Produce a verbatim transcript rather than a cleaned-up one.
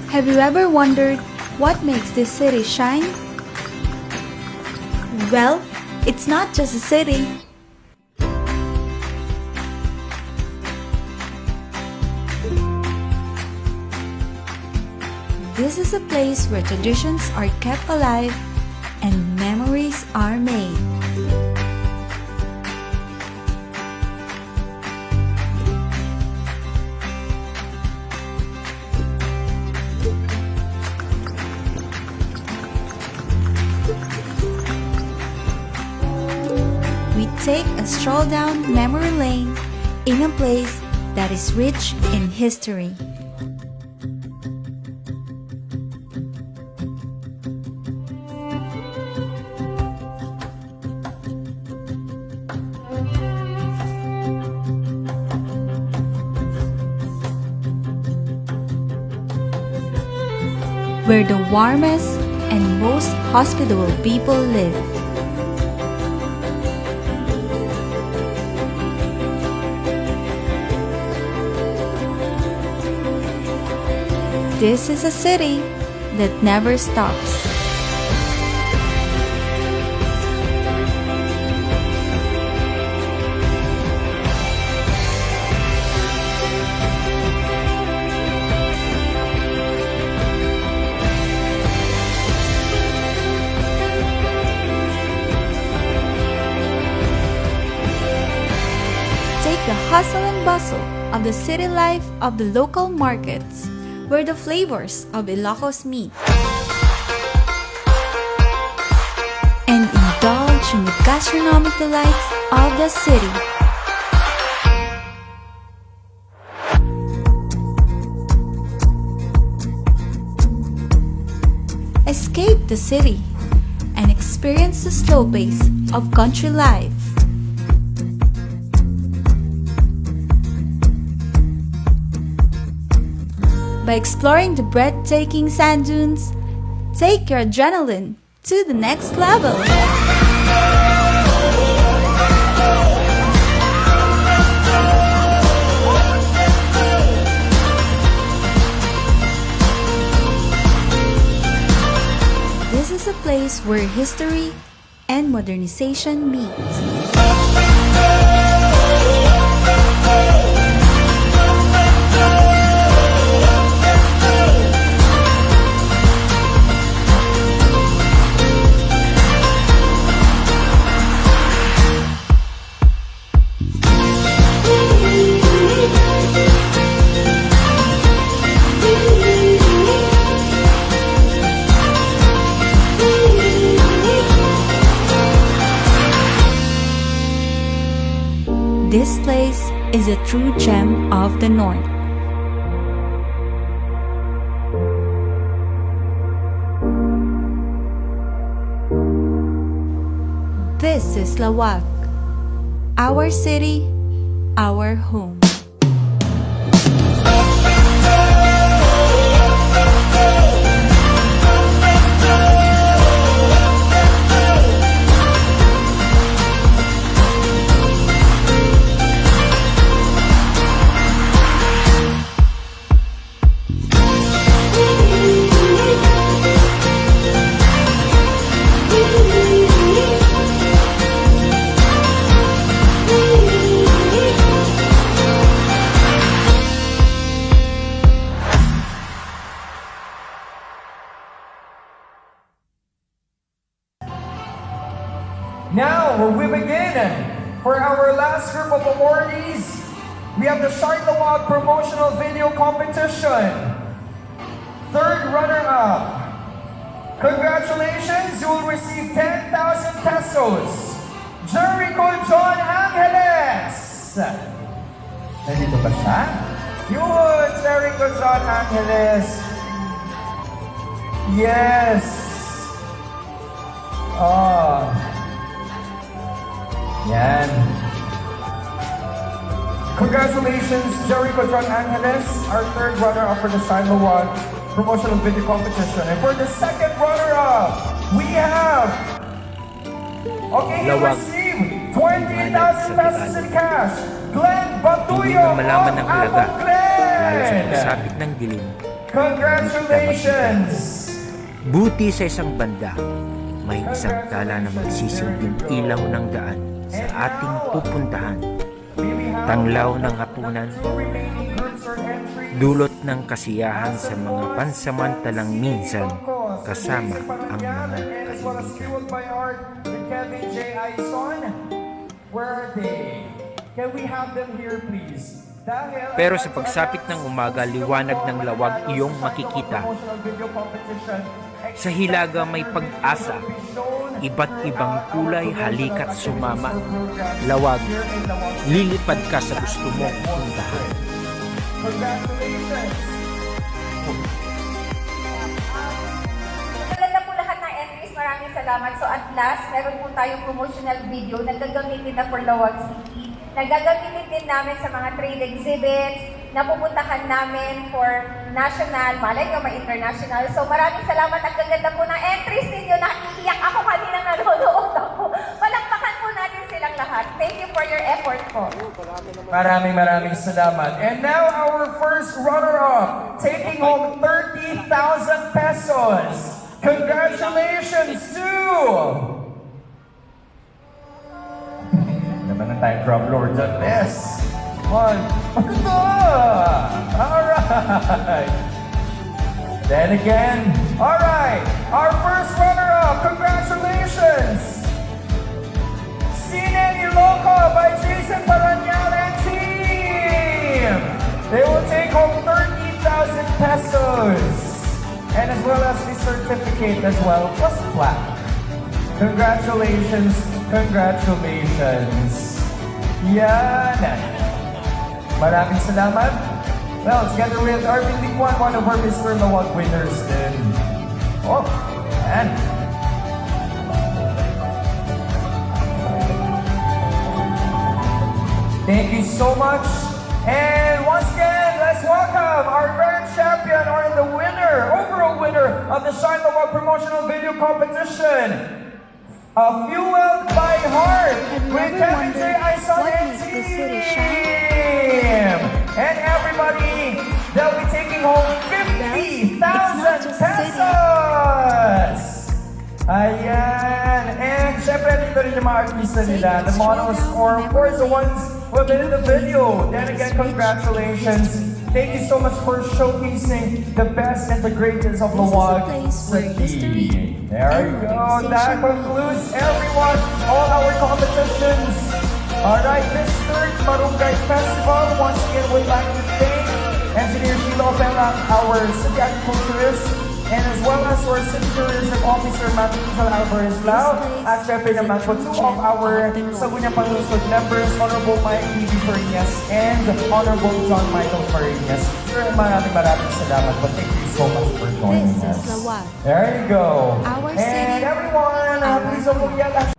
Have you ever wondered what makes this city shine? Well, it's not just a city. This is a place where traditions are kept alive and memories are made. We take a stroll down memory lane in a place that is rich in history. Where the warmest and most hospitable people live. This is a city that never stops. Take the hustle and bustle of the city life of the local markets, where the flavors of Ilocos meet. And indulge in the gastronomic delights of the city. Escape the city and experience the slow pace of country life by exploring the breathtaking sand dunes. Take your adrenaline to the next level. This is a place where history and modernization meet. This place is a true gem of the North. This is Laoag, our city, our home. Now we begin. For our last group of awardees, we have the Shine Laoag Promotional Video Competition. Third runner-up. Congratulations, you will receive ten thousand pesos. Jericho John Angeles. Nandito ba siya? Yun, Jericho John Angeles. Yes. Oh. Yan. Congratulations, Jericho John Angeles, our third runner-up for the Shine Laoag Promotional Video Competition. And for the second runner-up, we have Okay, he Laoag. Received twenty thousand pesos in cash. Glenn Batuyo of Abaclen. Di mo na malaman ang halaga, lalo sa pagsapit ng dilim. Congratulations! Buti sa isang banda, may isang tala na magsisilbing ilaw ng daan sa ating pupuntahan. Tanglaw ng hapunan, dulot ng kasiyahan sa mga pansamantalang minsan kasama ang mga kaibigan. Where are they? Can we have them here, please? Pero sa pagsapit ng umaga, liwanag ng lawag iyong makikita. Sa Hilaga may pag-asa, iba't ibang kulay, halika't sumama. Lawag, lilipad ka sa gusto mong puntahan. Maganda po lahat ng entries. Maraming salamat. So at last, meron po tayong promotional video na gagamitin na for Lawag City. Nagagamitin din namin sa mga trade exhibits, napupuntahan namin for national, malay nyo, may international. So maraming salamat. Ang gaganda po ng entries ninyo. Naiiyak ako kaninang nanonood ako. Palakpakan po natin silang lahat. Thank you for your effort po. Maraming, maraming salamat. And now, our first runner-up, taking home thirty thousand pesos. Congratulations to naman ang time drop, Lord John Best. One. Maganda! Alright! Then again, alright! Our first runner-up, congratulations! Sine Ilocos by Jason Paranaque and team! They will take home thirty thousand pesos. And as well as the certificate as well, plus plaque. Congratulations, congratulations. Yan. Maraming salamat. Well, together with Arvin Licuan, one of our Mister Lawag winners din. Oh, yan. Thank you so much. And once again, let's welcome our grand champion or the winner, overall winner of the Shine Lawag Promotional Video Competition, a Fueled by Heart with Kevin J. Aison and team. And everybody, they'll be taking home fifty thousand pesos. Ayan. And syempre, dito rin yung mga artista nila, the models, or of course, the ones who have been in the video. Then again, congratulations. Thank you so much for showcasing the best and the greatest of Lawag City. There you go. That concludes, everyone, all our competitions. All right, this third Barangay Festival, once again, would like to thank Engineer Sheila Opela, our city agriculturist, and as well as our city tourism officer, Ma'am Angel Alvarez Lao, at syempre naman po two of our Sangguniang Panlungsod members, Honorable Mike P D Fariñas and Honorable John Michael Fariñas. Sir, maraming maraming salamat po. Thank you so much for joining us. There you go. And Everyone, uh, please don't forget,